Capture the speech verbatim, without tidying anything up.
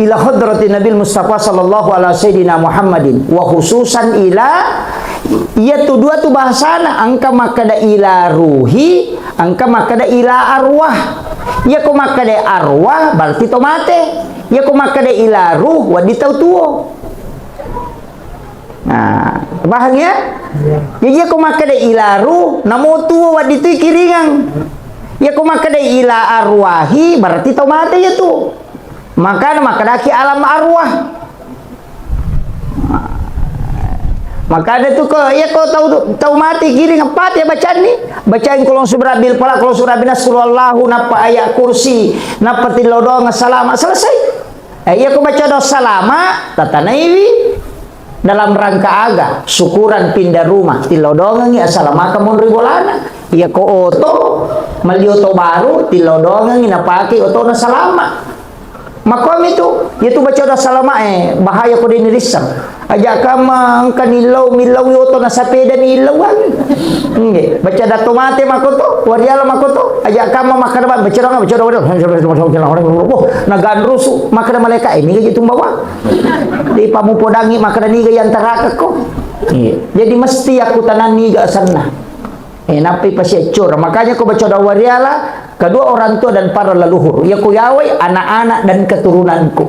Ila hadratin Nabil Mustafa sallallahu ala sayyidina Muhammadin, wa khususan ila, iya tu dua tu bahasana, engka makkeda ila ruhi, engka makkeda ila arwah. Iya ko makkeda arwah, berarti to mate. Iya ko makkeda ila ruh, wedding tau tuo. Nah, paham ya? Jadi iya ko makkeda ila ruh, namo tuo wedding tu kiringang. Iya ko makkeda ila arwahi, berarti tau mate iya tu. Makana makkedaki alam arwah. Makana tu ko, iya ko tau, tau mate kiring, apa te bacanni? Bacain kulong subrabil pala, kulong subrabil nas, qul huwallahu, nappa ayat kursi, nappa tillau doang salama, selesai. Eh, iya ko baca doang salama, tatanaiwi. Dalam rangka aga? Syukuran pindah rumah, tillau doangengngi asalamakeng monri bolana. Iya ko oto, melli oto baru, tillau doangengngi napake otona salama. Makomi tu, iya tu baca doang salama, eh, bahaya ko deni risseng. Aja kamma engka nillau, millau oto na sapeda ni illauang. Nggih, baca dato mate makoto, wariala makoto. Aja kamma makkeda, baca doang, baca doang, baca doang. Wah, naganrusu, makkeda malaikat, eh, niga je tumbawa. Di pamupodangi makkeda niga yang terakako. Iya. Jadi mesti aku tananni ga asenna. Eh, nappai pasiaccora. Makanya ko baca doang wariala, kedua orang tua dan para leluhur. Iya ko yawai anak-anak dan keturunanku.